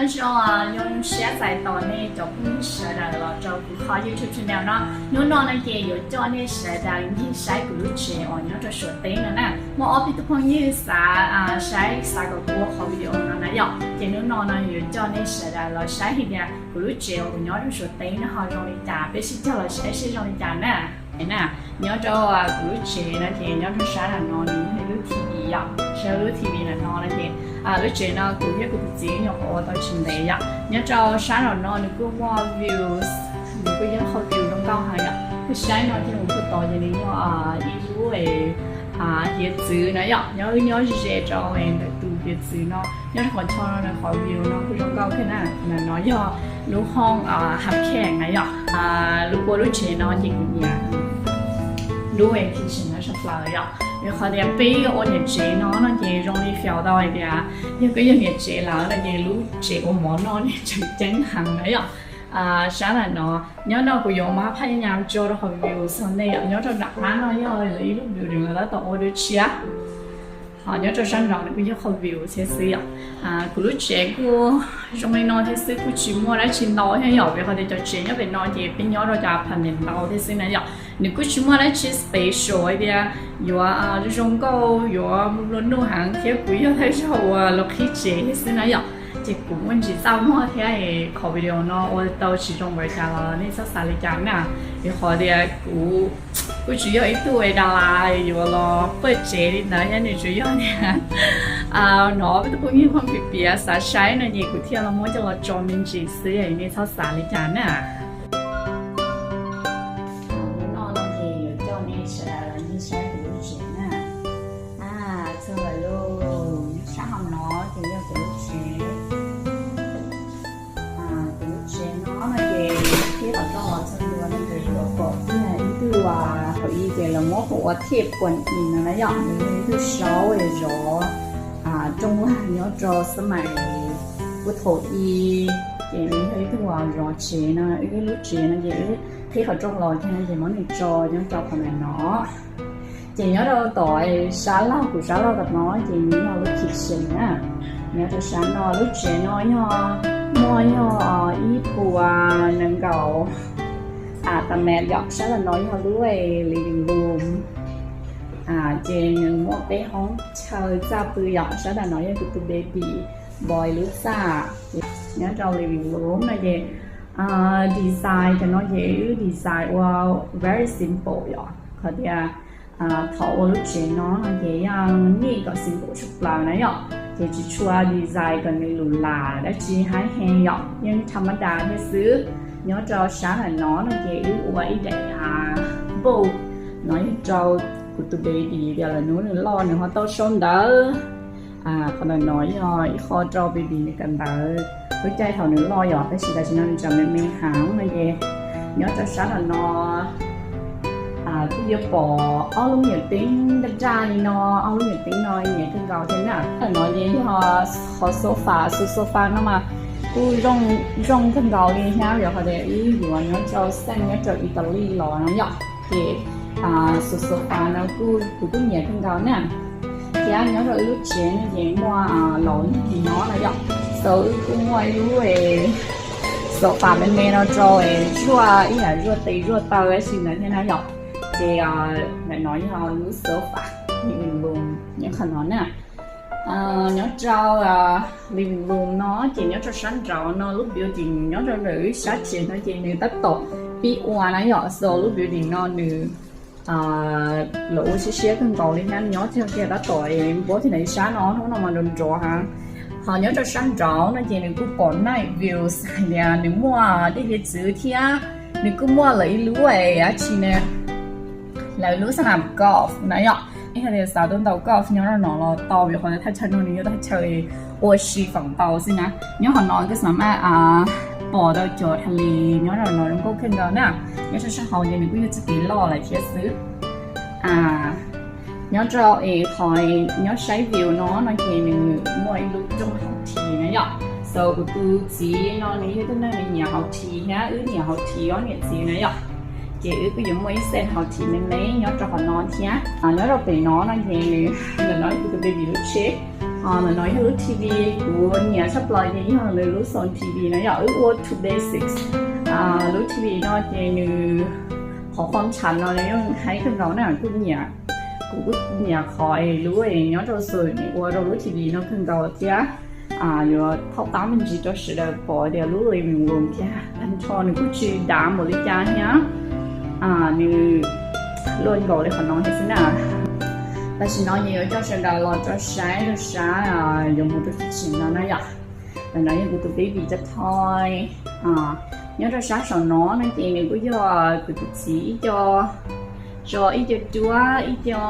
Nyob zoo, zoo siab txais tos nej cov phooj ywg sawv daws los rau kuv qhov YouTube channel no. Hnub no no ces yuav coj nej sawv daws ncig saib kuv lub tsev uas nyob rau Suav teb no na. Muaj ob peb tug phooj ywg xav saib, xav kom kuv ua qhov video no na yom, ces hnub no no yuav coj nej sawv daws los saib hais tias kuv lub tsev uas kuv nyob rau Suav teb no ho zoo li cas, peb sib cog los saib seb zoo li cas na. Na, nyob rau kuv lub tsev no ces nyob rau sab nram no nws yog ib lub T V yom, saib lub T V nram no no ces lub tsev no kuv thiab kuv tus txiv nyuam qhuav ua tau tsis ntev yom. Nyob rau sab nram no nws kuj muaj views, nws kuj yog qhov view zoo nkauj heev yom. Kuv saib no ces mus puag tod ces nws yog ib lub hiav txwv na yom, nyob wb nyob ze ze rau ntawm tus hiav txwv no. Nyob rau qhov chaw no qhov view no kuj zoo nkauj thiab na. Nram no yog lub hoob hab kheem na yom. Lub kua lub tsev no ces kuv nyiam lub kitchen no tshaj plaws yom, vim qhov tias peb ua niam tsev no no ces zoo li feels tau hais tias yog koj yog niam tsev lawm no ces lub tsev ua mov noj nej tseem ceeb heev na yom. Sab nram no, nyob no kuv yuav muab phaj nyas tso rau qhov view txog ntej yom. Nyob rau nram qab no yog lawv ib lub building lawv tab tom ua dua tshiab. Ho nyob rau sab nraud nws kuj yog qhov view thiab xwb yom. Kuv lub tsev kuj zoo li no thiab xwb, kuj tsis muaj dab tsi ntau thiab yom, vim qhov tias cov tsev nyob pem no ces peb nyob rau cov apartment ntau thiab xwb na yom. Nws kuj tsis muaj dab tsi special hais tias yuav zoo nkauj yuav nplua nuj heev thiab, kuv yog thawj zaug uas los qhib tsev thiab xwb na yom. Ces kuv muaj ntsis txaj muag thiab, qhov video no ua tau tsis zoo npaum cas los nej txhob xav li cas na, vim qhov tias kuv kuj tsis yog ib tug da las yuav los pawj tsev li ntawd thiab, nws tsuas yog tias hnov peb tus phooj ywg phooj piav piav xav saib no ces kuv thiaj los muab coj los tso me ntsis xwb, nej txhob xav li cas na. Hnub no no ces yuav coj nej sawv daws los ncig saib kuv lub tsev na. Txog lawm lauj, sab hauv no ces yog kuv lub tsev. Kuv lub tsev no no ces qhib qhov rooj los txog ntua no ces yuav pom tiag ib tug, thaum ub ces lawv muab hu ua thiaj puas ib no na yom, nws yog ib tug saub zov rooj vag nyob rau xab mais puag thaum ub, ces nws yog ib tug zov tsev no. Wb lub tsev no ces wb qhib qhov rooj los kiag no ces muab nws tso nyob rau qhov ntawm no. Ces nyob rau tom sab laug, kuv sab laug tom no ces nws yog lub kitchen na. Nyob rau sab no lub tsev no yog muaj yog ib puas nees nkaum tawm mev yom. Sab tom no yog lub living room. Ces nws muaj peb hoob chaw txaj pw yom. Sab tom no yog kuv tus baby boy lub txaj. Nyob rau living room no ces design cov no ces wb design ua very simple yom, qhov tias thaum ua lub tsev no no ces yeej nim kom simple tshaj plaws na yom, ces tsis tshua design kom nws lus lam dab tsi high end yom, yeej tham ma das thiab xwb. Nyob rau sab tom no no ces wb ua ib daim npauj no yog rau kuv tus baby tias lawv hnub nws loj nws ho tau sau ntawv. Qhov ntawm no yog ib qho rau baby nws kawm ntawv lub caij thaum nws loj yom, tab sis tam sim no nws tseem me me heev no ces nyob rau sab tom no kuj yuav pom ob lub nyuam teeb daj daj li no, ob lub nyuam teeb no nyiam kawg nkaus thiab na. Tom no ces yog qhov sofa, xus sofa no mas kuj zoo kawg nkaus li thiab, vim qhov tias wb yuav nyob rau xeej nyob rau Italy los no yom, ces xus sofa no kuj kuv kuj nyiam kawg nkaus na. Thiab nyob rau wb lub tsev no ces muaj laus nyob no yom, so wb kuj muaj ib lub sofa me me no rau zuaj ib yam zuaj tes zuaj taw dab tsi ntawd thiab na yom. Ces ntawm no yog lub sofa living room nyob qhov no na. Nyob rau living room no ces nyob rau sab nraud no lub building nyob rau ntawm wb sab tsev no ces nws tab tom pib ua na yom, so lub building no nws lawv ua siab siab kawg nkaus li thiab, nyob txog kiag tab tom npuab txog ntawm ib sab no, hnub no mas nrov nrov heev. Ho nyob rau sab nraud no ces nws kuj pom night views hais tias nws muaj dej hiav txwv thiab nws kuj muaj lawv ib lub dab tsi ne, lawv lub xab nam golf na yom. Ib yam li xav tuaj ntaus golf nyob rau no los tau, vim qhov thaj chaw no nws yog thaj chaw ua si feem ntau xwb na. Nyob qhov no kuj xav maj pom tau cov tha li nyob rau no zoo nkauj kawg nkaus na. Nyob rau sab hauv ces nws kuj yog txoj kev loj lawm thiab xwb. Nyob rau es qhov nyob saib view no no ces nws muaj ib lub rooj haus thi na yom. So kuv tus txiv no nws yog ib tug neeg nws nyiam haus thi thiab wb nyiam haus thi ob niam txiv na yom. Ces wb kuj yuav muaj ib xeem haus thi me me nyob rau qhov no thiab. Nyob rau pem no no ces ntawm no kuv tus baby lub tsheb. Ntawm no yog lub T V kuv nyiam tshaj plaws ces yog nws lub xoo T V no yom, wb ua two basics. Lub T V no ces nws qhov qhov ntshav no nws yeej haib kawg nkaus na, kuv nyiam, kuv kuj nyiam qhov es lub es nyob rau xoo ua rau lub T V no kawg nkaus thiab. Yuav thaub tab me ntsis rau sawv daws pom tias lub living room thiab tag nrho nws kuj tsis dav npaum li cas thiab. Nws luaj nkaus li qhov no thiab xwb na. Tam sim no ces yuav coj sawv daws los rau saib rau sab yuav mus rau kitchen no na yom. Ntawm no yog kuv tus baby cov toy. Nyob rau sab saum no no ces nws kuj yog kuv tus txiv ib co, tso ib co duab, ib co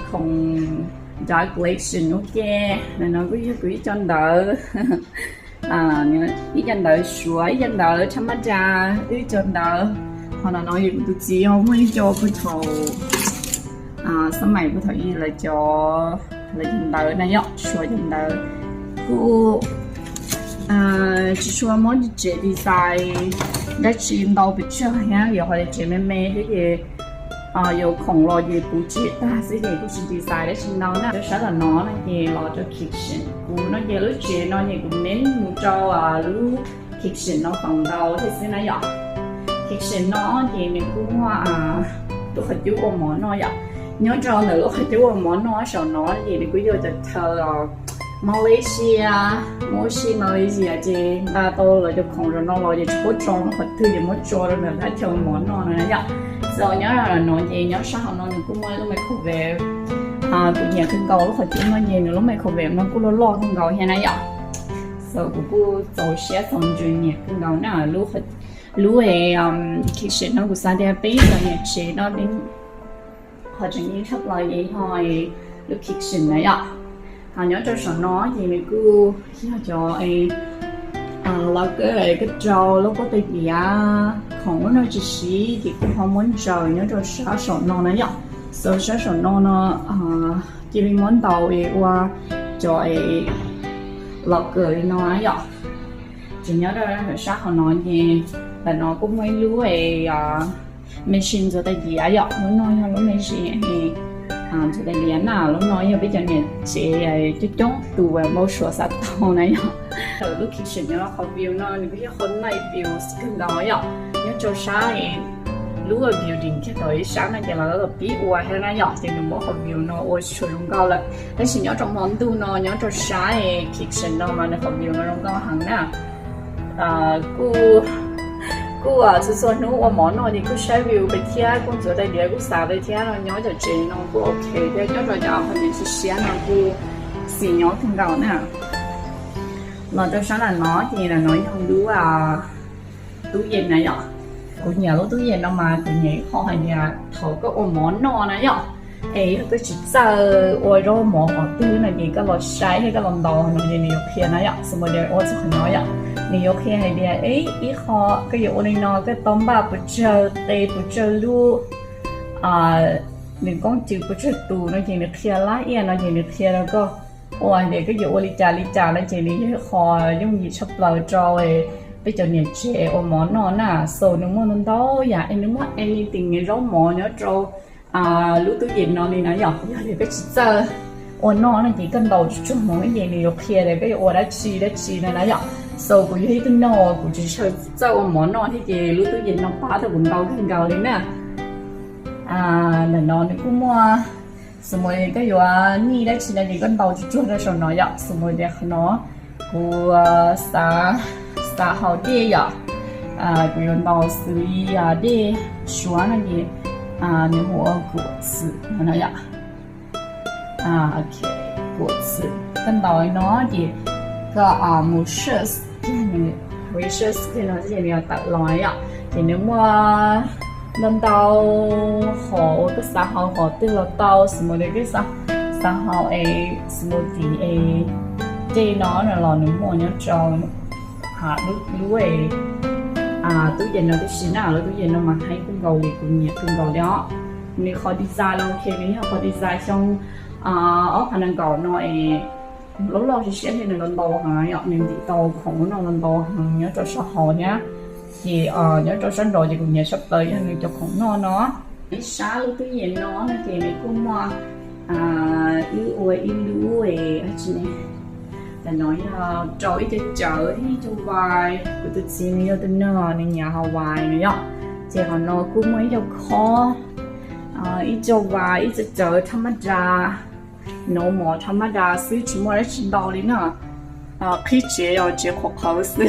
khoom, decoration ua ke. Ntawm no kuj yog kuv ib co ntawv, ib co ntawv suav, ib co ntawv tha maj da, ib co ntawv. Ho ntawm no yog kuv tus txiv ho muaj ib co puag thaum, xab mais puag thaum ub lawv cov, lawv cov ntawv na yom, suav cov ntawv. Kuj tsis tshua muab tsev design dab tsi ntau pes tsawg thiab, vim qhov tias tsev me me thiab ces yuav khoom los ces puv tsev tag xwb ces kuj tsis design dab tsi ntau na. Rau sab tom no no ces los rau kitchen, kuv no ces lub tsev no ces kuv main mus rau lub kitchen no feem ntau thiab xwb na yom. Kitchen no ces nws kuj muaj lub qhov cub ua mov noj yom. Nyob rau ntawm lub qhov cub ua mov noj saum no ces nws kuj yog cov chaw Malaysia, muab si Malaysia ces nqa tau lawv cov khoom saum no los ces tsis paub tso mus qhov twg ces muab tso rau ntawm thaj chaw ua mov noj no na yom. So nyob rau no ces nyob sab hauv no nws kuj muaj lub microwave. Kuv nyiam kawg nkaus lub qhov cub no ces nws lub microwave no kuj loj loj kawg nkaus thiab na yom. So kuv kuj txaus siab txaus ntsws nyiam kawg nkaus na. Lub kitchen no kuv xav tias peb cov niam tsev no qhov tseem ceeb tshaj plaws ces yog lub kitchen na yom. Ho nyob rau saum no ces nws kuj yog cov locker koj rau lub pob tw diav, khoom ub no tsis siv ces kuj ho muab ntsaws nyob rau sab saum no na yom. So sab saum no no cia li muab ntaus es ua cov locker li no na yom. Ces nyob rau sab hauv no ces ntawm no kuj muaj ib lub machine ntxuav tais diav yom. Lub no yog lub machine ntxuav tais diav na, lub no yog peb cov niam tsev coob coob tus npau suav xav tau na yom. Lub kitchen nyob qhov view no nws kuj yog qhov nice view kawg nkaus yom. Nyob rau sab lub building kiag tau ib sab no ces lawv los pib ua thiab na yom, ces nws muab qhov view no ua tsis tshua zoo nkauj lawm. Tab sis nyob rau hmo ntuj no nyob rau sab kitchen no mas nws qhov view no zoo nkauj heev na. Kuj, kuj txhua txhua hnub ua mov noj ces kuj saib view pem thiab kuj ntxuav tais diav kuj xav pem thiab no, nyob cov tsev no kuj ok thiab, nyob rau cov qhov niam tsis siab no kuj xis nyob kawg nkaus na. Los rau sab nram no ces nram no yog lub tub yees na yom. Kuv nyiam lub tub yees no mas kuv nyiam ib qho hais tias thaum koj ua mov noj na yom, es yog koj tsis txawj ua zaub mov qhov twg no ces koj los saib thiab koj los ntaus no ces nws yuav qhia na yom. Xws li ua txog qhov no yom, nws yuav qhia hais tias ib qho koj yuav ua li no koj tau npaj puas tsawg qe puas tsawg lub, nws koob cws puas tsawg tus no ces nws qhia lab iaj no ces nws qhia rau koj ua tias koj yuav ua li cas li cas no ces nws yog ib qho yooj yim tshaj plaws rau peb cov niam tsev ua mov noj na. So nws muaj ntau ntau yam es nws muaj anything zaub mov nyob rau lub tub yees no li na yom. Yog tias koj tsis txawj ua noj no ces koj ntaus tsuag tsuag mus ces nws yuav qhia tias koj yuav ua dab tsi dab tsi no na yom. So kuv yog ib tug noj kuv tsis tshua txawj ua mov noj thiab ces lub tub yees no pab tau kuv ntau kawg nkaus li na. Ntawm no nws kuj muaj, xws li koj yuav nij dab tsi no ces koj ntaus tsuag tsuag rau saum no yom. Xws li tias qhov no kuv xav, xav haus dej yom, kuv yuav ntaus xws li dej suav no ces nws hu ua kuam xwm no yom. Kuam xwm koj ntaus li no ces koj mus search kiag nws, research kiag no ces nws yuav tawm los yom. Ces nws muaj ntau ntau hom uas koj xav haus hom twg los tau, xws li koj xav haus es smoothie es tej no los nws muaj nyob rau lub, lub tub yees no tib si na. Lub tub yees no mas haib kawg nkaus li, kuv nyiam kawg nkaus li os. Nws qhov design no ok, nws yog qhov design xyoo ob phav nees nkaum no es loj loj siab siab thiab nws los ntau heev yom, nws ntim tau khoom no los ntau heev nyob rau sab hauv thiab. Ces nyob rau sab nraud ces kuv nyiam tshaj plaws yog nws cov khoom noj no. Ib sab lub tub yees no no ces nws kuj muaj Wb ua ib lub, tab sis ne, tam no yog rau ib co cawv thiab ib co vais. Kuv tus txiv nws yog tus no, nws nyiam Hawaii no yom. Ces qhov no kuj muaj ib co khob, ib co vais, ib co cawv tha maj das, no mov tha maj das xwb, tsis muaj dab tsi ntau li na. Qhib tsev yog tsev qhuav qhawv xwb.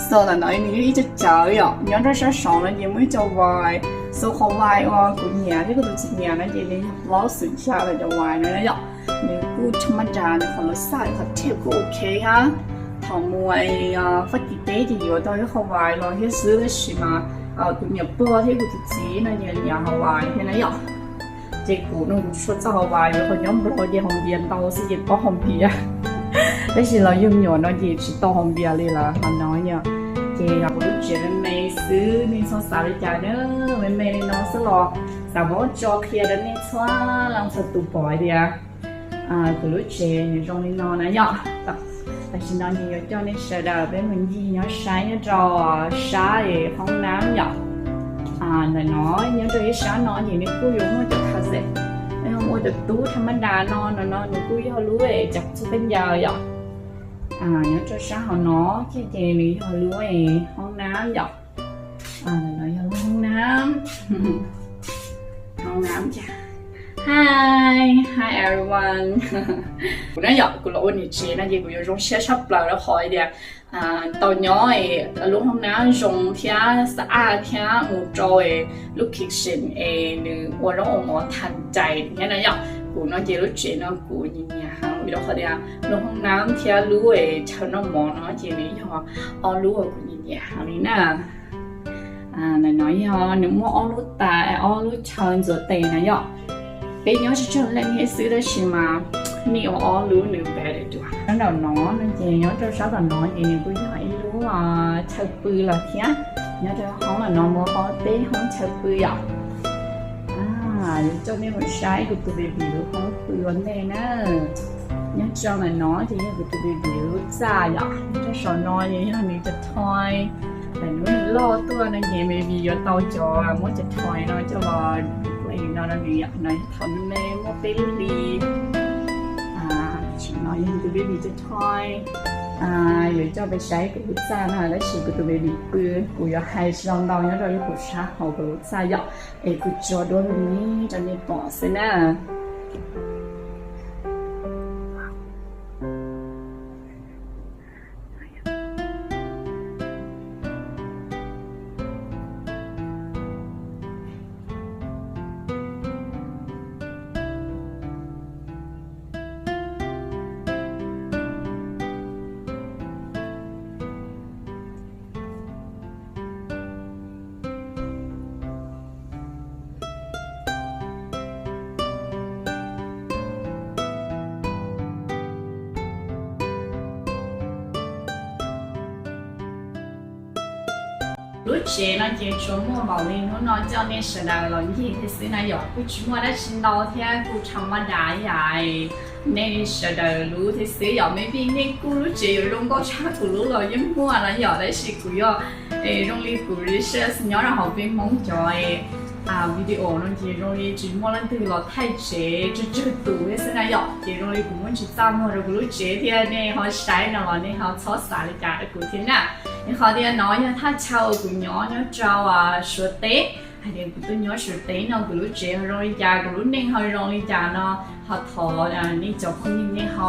Xo ntawm no nws yog ib co cawv yom. Nyob rau sab saud no ces muaj ib co vais. Xo qhov vais uas kuv nyiam thiab kuv tus txiv nyiam no ces nws yog plaub xwm xya los cov vais no yom. Nws kuj tha maj das, nws qhov lub xaj qhov thiaj kuj ok hab. Thaum mus Fab Kis teb ces yuav tau ib qho vais los thiab xwb, tab sis mas kuv niam pog thiab kuv tus txiv no ces nyiam Hawaii thiab na yom. Ces kuv no kuv tsis txawj Hawaii, yuav qhov nyob Nplog ces haus npias ntau xwb ces paub haus npias. Tab sis los yug me nyuam no ces tsis tau haus npias li lawm. Qhov no yog, ces yog kuv lub tsev me me xwb, nej txhob xav li cas na, me me li no xwb los xav muab tso qhia rau nej txhua leej txhua tus pom tias kuv lub tsev nws zoo li no na yom. Tam sim no ces yuav coj nej sawv daws peb mus ncig nyob saib nyob rau sab hoob nab yom. Ntawm no nyob rau ib sab no ces nws kuj yuav muaj cov closet, ua cov tub tha maj das no, no no nws kuj yog lub cov txuj kab ncaws yom. Nyob rau sab hauv no thiab ces nws yog lub hoob nab yom. No yog lub hoob nab. Hoob nab cas. Hi, hi everyone. Kuv na yom, kuv los ua niam tsev no ces kuv yuav zoo siab tshaj plaws rau qhov tias tau nyob lub hoob nab zoo thiab xab aj thiab mus rau lub kitchen es nws ua zaub ua mov tha cai thiab na yom. Kuv no ces lub tsev no kuv nyiam nyiam heev vim rau qhov tias lub hoob nab thiab lub chaw noj mov no ces nws yog ob lub uas kuv nyiam nyiam heev li na. Ntawm no yog nws muaj ob lub tas, ob lub chaw ntxuav tes na yom. Peb nyob tsawg tsawg leej thiab xwb tab sis mas nej ua ob lub nws better dua. Sab nraum no no ces nyob rau sab tom no ces nws kuj yog ib lub chaw pw lawm thiab. Nyob rau hoob ntawm no muaj ob peb hoob chaw pw yom. Yuav coj nej mus saib kuv tus baby lub hoob pw ua ntej na. Nyob rau ntawm no ces yog kuv tus baby lub txaj yom. Nyob rau saum no ces yog nws cov toy. Thaum nws loj tuaj no ces baby yuav tau cov, muab cov toy no coj los play no rau nws yom. No yog thaum me me muaj peb lub hli. Tam sim no yog tus baby cov toy. Yuav coj peb saib kuv lub txaj na, tab sis kuv tus baby pw, kuv yuav hais tsis tau ntau nyob rau lub kuv sab hauv kuv lub txaj yom. Es kuv tso duab me me rau nej pom xwb na. Lub tsev no ces tsuas muaj npaum li hnub no coj nej sawv daws los ncig thiab xwb na yom, kuj tsis muaj dab tsi ntau thiab kuj tha maj das ib yam nej sawv daws lub thiab xwb yom. Maybe nej kuj lub tsev yuav zoo nkauj tshaj kuv lub los yeej muaj na yom, tab sis kuv yog zoo li kuv research nyob rau hauv peb Hmoob cov video no ces zoo li tsis muaj leej twg los thaij tsev tsawg tsawg tus thiab xwb na yom, ces zoo li kuv muab tsis txaj muag rau kuv lub tsev thiab. Nej ho saib no los nej ho txhob xav li cas rau kuv thiab na. Vim qhov tias no yog thaj chaw uas kuv nyob nyob rau Suav teb. Hais tias kuv tuaj nyob Suav teb no kuv lub tsev ho zoo li cas, kuv lub neej ho zoo li cas no, ho thov nej cov phooj ywg nej ho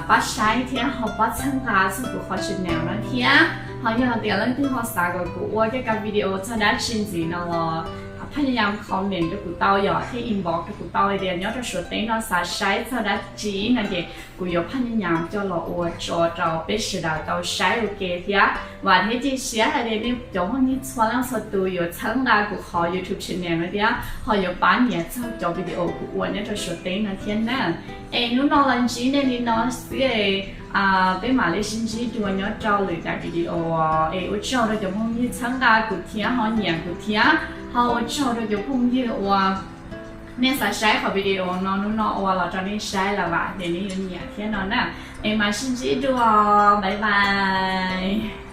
pab saib thiab ho pab txhawb nqa txog kuv qhov channel no thiab. Ho yog tias leej twg ho xav kom kuv ua tej video txog dab tsi ntxiv no los phaj nyam comment rau kuv tau yom, thiab inbox rau kuv tau hais tias nyob rau Suav teb no xav saib txog dab tsi no ces kuv yuav phaj nyam coj los ua tso rau peb sawv daws tau saib ua ke thiab. Vam thiab cia siab hais tias nej cov phooj ywg txhua leej txhua tus yuav txhawb nqa kuv qhov YouTube channel no thiab ho yuav pab nias txog cov video kuv ua nyob rau Suav teb no thiab na. Es hnub no los ntsib nej li no xwb es peb mam li sib ntsib dua nyob rau lwm daim video. Es ua tsaug rau cov phooj ywg txhawb nqa kuv thiab ho nyiam kuv thiab, ho ua tsaug rau cov phooj ywg uas nej xav saib qhov video no hnub no ua los rau nej saib los vam hais tias nej yuav nyiam thiab no na. Es mam sib ntsib dua, bye bye.